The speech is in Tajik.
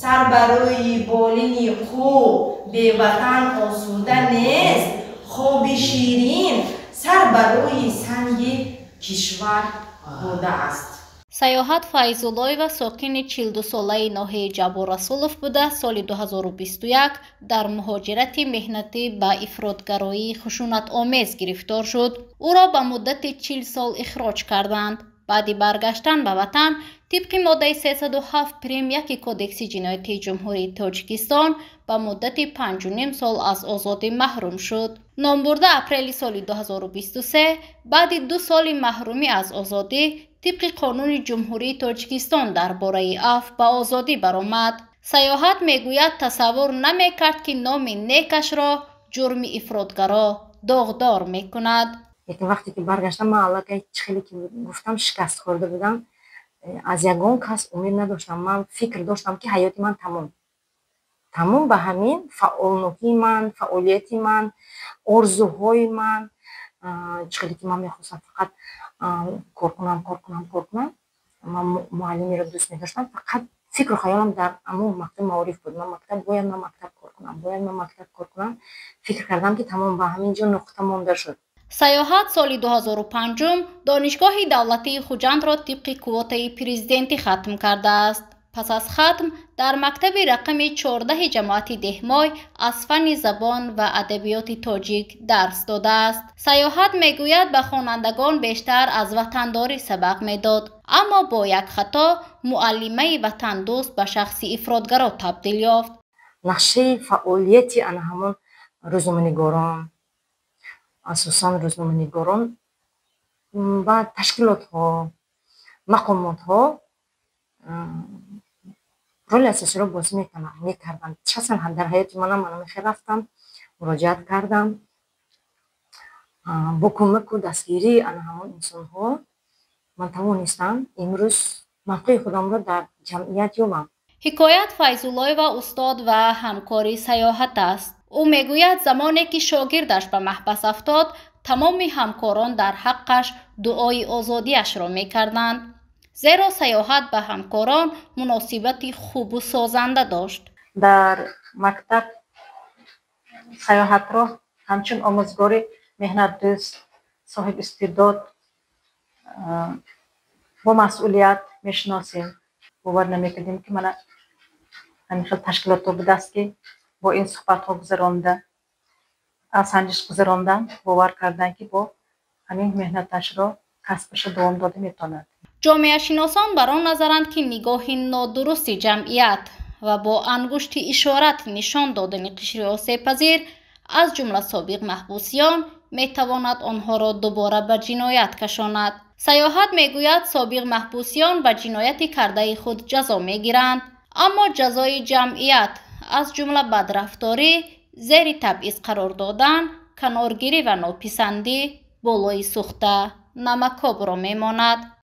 Сар барои болини қӯ беватан осуда нест, хоби ширин сар барои санги кишвар бурдааст. Саёҳат Файзуллоева сокини 42-солаи ноҳияи Ҷаббор Расулов буда, соли 2021 дар муҳоҷирати меҳнатӣ ба ифротгароии хушунатомез гирифтор шуд. Ӯро ба муддати 40 сол ихроҷ карданд. Баъди баргаштан ба ватан тибқи моддаи 307 прим 1 Кодекси ҷиноятии Ҷумҳурии Тоҷикистон ба муддати 5,5 сол аз озодӣ маҳрум шуд. Номбурда апрели соли 2023 баъди 2 соли маҳрумӣ аз озодӣ тибқи қонуни Ҷумҳурии Тоҷикистон дар бораи афв ба озодӣ баромад. Саёҳат мегӯяд, тасаввур намекард, ки номи некашро ҷурми ифротгаро доғдор мекунад. Лекин вақте ки баргаштам, ман аллакай, чӣ хеле ки гуфтам, шикаст хӯрда будам. Аз ягон кас умед надоштам. Ман фикр доштам, ки ҳаёти ман тамом. Тамом ба ҳамин фаъолнокии ман, фаъолияти ман, орзуҳои ман, чӣ хеле ки ман мехостам фақат кор кунам, кор кунам, кор кунам. Ман муаллимеро дӯст медоштам, фақат фикру хаёлам дар ҳамон мактаби маориф буд. Ман мактаб бояд, ман мактаб кор кунам, бояд ман мактаб кор кунам. Фикр кардам, ки тамом, ба ҳамин ҷо нуқта монда шуд. Саёҳат соли 2005 Донишгоҳи давлатии Хуҷандро тибқи квотаи президентӣ хатм кардааст. Пас аз хатм дар мактаби рақами 14 ҷамоати Деҳмой аз фанни забон ва адабиёти тоҷик дарс додааст. Саёҳат мегӯяд, ба хонандагон бештар аз ватандорӣ сабақ медод, аммо бо як хато муаллимаи ватандӯст ба шахси ифротгаро табдил ёфт. Нақшаи фаъолияти ана ҳамон рӯзноманигорон, асосан рӯзноманигорон ва ташкилотҳо, мақомотҳо роли асосиро бозӣ мекарданд. Шахсан дар ҳаёти манам ман рафтам, муроҷиат кардам. Бо кӯмаку дастгирии ана ҳамон инсонҳо ман тавонистам имрӯз мавқеи худамро дар ҷамъият ёбам. Ҳикоят Файзуллоева устод ва ҳамкори Саёҳат аст. Ӯ мегӯяд, замоне ки шогирдаш ба маҳбас афтод, тамоми ҳамкорон дар ҳаққаш дуои озодиашро мекарданд, зеро Саёҳат ба ҳамкорон муносибати хубу созанда дошт. Дар мактаб Саёҳатро ҳамчун омӯзгори меҳнатдӯст, соҳибистеъдод, бо масъулият мешиносем. Бовар намекардем, ки мана ҳамин хел ташкилотҳо будааст, ки бо ин суҳбатҳо гузаронда, аз санҷиш гузарондан, бовар карданд, ки бо ҳамин меҳнаташро, касбашро давом дода метавонад. Ҷомеашиносон бар он назаранд, ки нигоҳи нодурусти ҷамъият ва бо ангушти ишорат нишон додани қишри осебпазир, аз ҷумла собиқ маҳбусиён, метавонад онҳоро дубора ба ҷиноят кашонад. Саёҳат мегӯяд, собиқ маҳбусиён ба ҷинояти кардаи худ ҷазо мегиранд, аммо ҷазои ҷамъият, аз ҷумла бадрафторӣ, зери табъиз қарор додан, каноргирӣ ва нописандӣ болои сӯхта намакобро мемонад.